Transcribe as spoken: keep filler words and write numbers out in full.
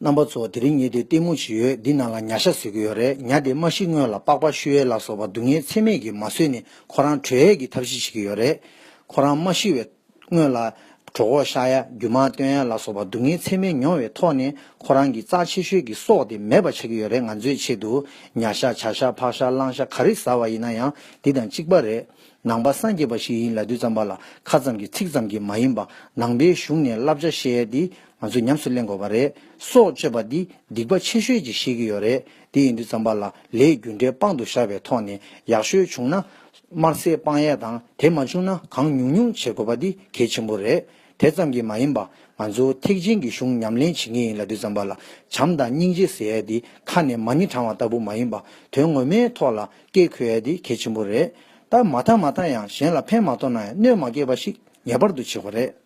རྣམ་པ་ཚོ། དེ་རིང་ཉལ་ཏེ་ལྟད་མོ་ཅིག་ཡོད། འདི་ནང་ལ་ཉ་ཤ་བཟོས་ཀྱི་ཡོད་རེད། ཉ་དེ་མ་ཤི་སྔོན་ལ་པགས་པ་བཤུ་ཡས་ལ་སོགས་པ་སྡུག་བསྔལ་ཚད་མེད་ཀྱིས་མ་བཟོས་ནས་ཁོ་རང་བྲོས་ཡས་ཀྱི་ཐབས་ཤེས་བྱེད་ཀྱི་ཡོད་རེད། ཁོ་རང་མ་ཤི་བའི་སྔོན་ལ་གྲོད་ཁོག་བཤའ་ཡ། རྒྱུ་མ་བཏོན་ཡ་ལ་སོགས་པ་སྡུག་བསྔལ་ཚད་མེད་མྱོང་བའི་ཐོག་ནས་ཁོ་རང་གི་རྩ་ཆེ་ཤོས་ཀྱི་སྲོག་དེ་མེད་པ་བྱེད་ཀྱི་ཡོད་རེད། ང་ཚོའི་ཆེད་དུ་ཉ་ཤ། བྱ་ཤ། ཕག་ཤ། གླང་ཤ་ག་རེ་ཟ་བ་ཡིན་ན་ཡང་དེ་དང་གཅིག་པ་རེད། ནང་པ་སངས་རྒྱས་པ་ཞིག་ཡིན་ལབ་དུས་ཙམ་པ་ལ་ཁ་ཙམ་གྱི་ཚིག་ཙམ་གྱིས་མ་ཡིན་པ། ནང་པའི་གཞུང་ནས་བསླབ་བྱ་བཤད་ཡས་འདི་ང་ཚོས་ཉམས་སུ་ལེན་དགོས་པ་རེད། སྲོག་གཅོད་པ་འདི་སྡིག་པ་ཆེ་ཤོས་ཅིག་བཤད་ཀྱི་ཡོད་རེད། དེ་ཡིན་དུས་ཙམ་པ་ལ་ལས་རྒྱུ་འབྲས་དཔང་དུ་བཞག་པའི་ཐོག་ནས་ཡག་ཤོས་བྱུང་ན་དམར་ཟས་སྤང་ཡས་དང་། དེ་མ་བྱུང་ན་གང་ཉུང་ཉུང་བྱེད་དགོས་པ་འདི་གལ་ཆེན་པོ་རེད། དེ་ཙམ་གྱིས་མ་ཡིན་པ། ང་ཚོ་ཐེག་ཆེན་གྱི་གཞུང་ཉམས་ལེན་བྱེད་མཁན་ཡིན་ལབ་དུས་ཙམ་པ་ལ་བྱམས་དང་སྙིང་རྗེ་ཟེར་ཡས་འདི་ཁ་ནས་མ་ཎི་བགྲང་བ་ལྟ་བུ་མ་ཡིན་པ། དོན་ངོ་མའི་ཐོག་ལ་སྐད་འཁོད་ཡས་འདི་གལ་ཆེན་པོ་རེད། ད་མ་མཐའ་མ་མཐའ་ཡང་གཞན་ལ་ཕན་མ་ཐོགས་ན་ཡང་གནོད་མ་སྐྱེལ་བ་ཞིག་ངེས་པར་དུ་བྱེད་དགོས་རེད།